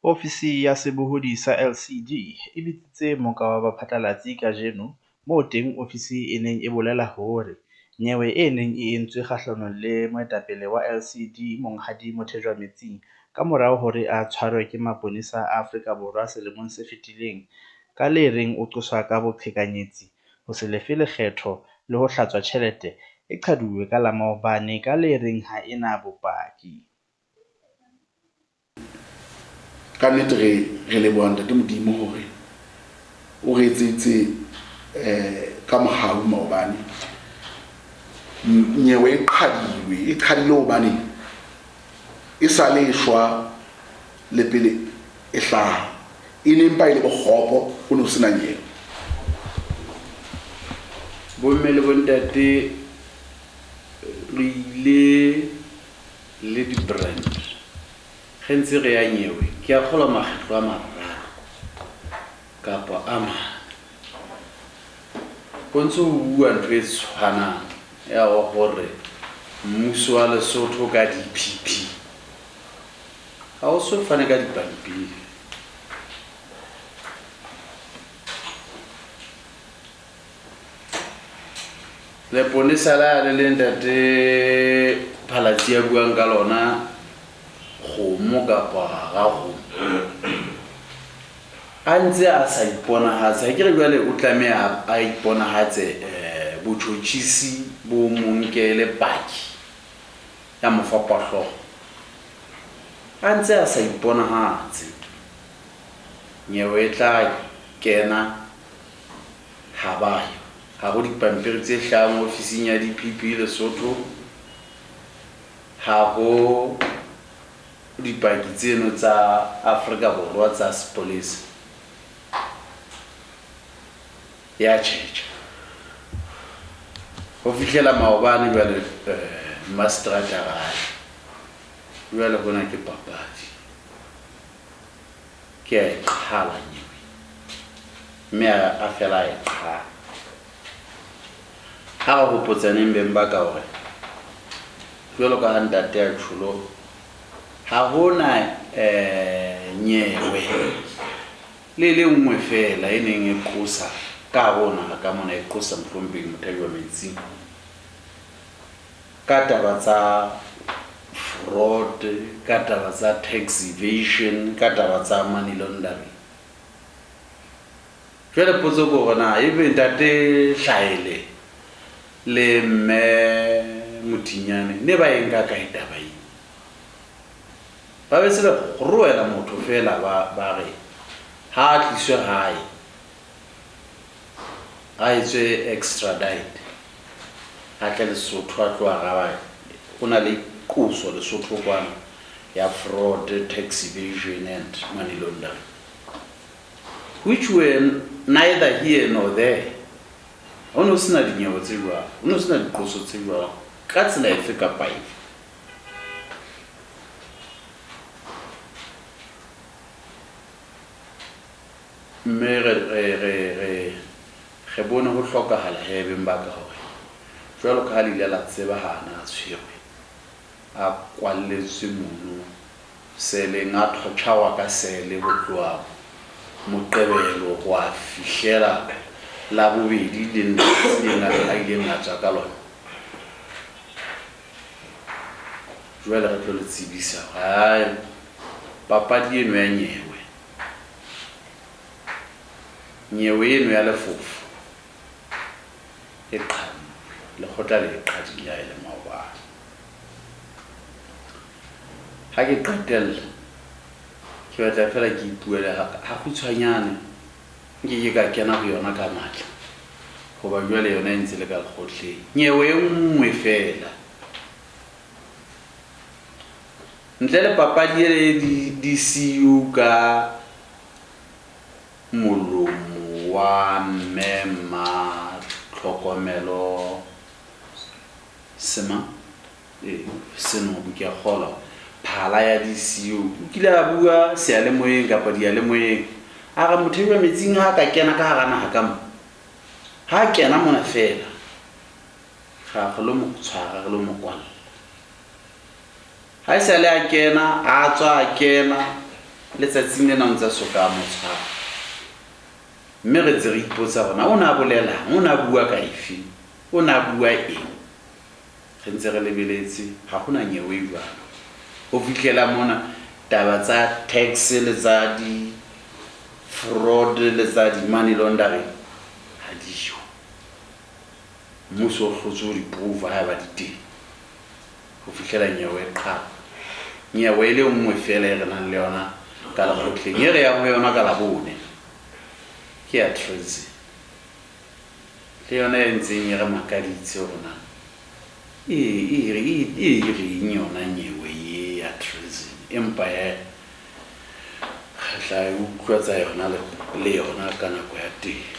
Ofisi ya sebohodi sa LCD e bitsitse moka wa baphatlalatsi kajeno moo teng ofisi e neng e bolela hore nyewe e neng e entswe kgahlanong le moetapele wa LCD Monghadi Mothejwa Metsing kamorao hore a tshwarwe ke maponesa a Afrika Borwa selemong se fetileng ka le reng o qoswa ka boqhekanyetsi, ho se lefe lekgetho le ho hlatswa tjhelete, e qhaduwe ka la maobane ka le reng ha e na bopaki. Ka nnete re re leboha Ntate Modimo hore o re etseditse ka mohau maobane. Nyewe e qhadilwe, e qhadilwe hobane e sa le shwa le pele e hlaha. E ne empa e le bokgopo, ho ne ho sena nyewe. Bomme le bontate re ile le di-brand ge ntse re ya nyewe ke a kgolwa makgetlo a mararo kapa a mane ho ntse ho bua ntho e tshwanang ya gore mmuso wa Lesotho ka DPP ga o so fane ka dipampiri. Leponesa la le le ntate Phalatsi a buang ka lona kgomo kapa ga kgomo a ntse a sa iponahatse. Ha ke re jwale o tlameha a iponahatse botjhotjhisi bo mo nkele paki ya mofapahlooho a ntse a sa iponahatse. Nyewe e tla kena ha ba yo. Ha ho dipampiri tse hlahang ofising ya DPP Lesotho, ha ho dipaki tseno tsa Afrika Borwa tsa sepolesa. Ya tjhetjha. Ho fihlela maobane jwale mmaseterata gae. Jwale hona ke papadi. Ke a e qhala nyewe. Mme a fela a e qhala. Ha re hopotsaneng beng ba ka hore jwalo ka ha ntate a tjholo ha hona nyewe le le nngwe fela e neng e qosa ka hare ho naha ka mona e qosa mohlomphehi Mothajwa Metsing ka taba tsa fraud, ka taba tsa tax evasion, ka taba tsa money laundering. Jwale potso ke hore na ebe ntate Hlaele le mme Mothinyane ne ba e nka kae taba eo? Ba be se ba kgoroela motho fela ba ba re ha a tliswe hae a etswe extradite a tle Lesotho a tlo araba o na le qoso Lesotho kwana ya fraud, tax evasion and money laundering, which were neither here nor there. Ho ne ho sena dinyewe tse jwalo, ho ne ho sena diqoso tse jwalo ka tsela efe kapa efe. Mme re re re re re bone ho hlokahala he beng ba ka hore jwalo ka ha le ile la tseba ha a na a tshwerwe a kwalletswe mono seleng a thotjhawa ka sele ho tloha Moqebelo ho a fihlela Labobedi leng letsatsi lena a ileng a tswa ka lona. Jwale re tlo le tsebisa hore hai papadi eno ya nyewe, nyewe eno ya lefofo e qhaduwe, lekgotla le e qhadile ha e le maobane. Ha ke qetella ke batla fela ke ipuele ha kgutshwanyane, nke ke ka kena ho yona ka matla hoba jwale yona e ntse le ka lekgotleng. Nyewe e nngwe fela ntle le papadi e di DCU ka molomo wa mme mma Tlhokomelo Sema Senobu ke a kgolwa phala ya DCU o kile a bua seyalemoyeng kapa diyalemoyeng a re motho enwa metsing ha a ka kena ka hara naha ka mo ha a kena mona fela ra re lo mo tshwara re lo mo kwalla. Ha e sale a kena a tswa a kena Letsatsing lena o ntse a soka a mo tshwara. Mme re ntse re ipotsa hore na o ne a bolelang, o ne a bua ka efe, o ne a bua eng. Re ntse re lebeletse, ha ho na nyewe e jwalo. Ho fihlela mona, taba tsa tax le tsa di-fraud le tsa di-money laundering ha di yo. Mmuso o hlotswe ho di prove haeba di teng. Ho fihlela nyewe e qhaqwa. Nyewe e le nngwe feela e re nang le yona ka lekgotleng, e re yang ho yona ka Labone, ke ya treason. Le yona e ntseng e re makaditse hore na e, e, e, e reng yona nyewe ye ya treason. Empa he, re tla e utlwa tsa yona le, le yona ka nako ya teng.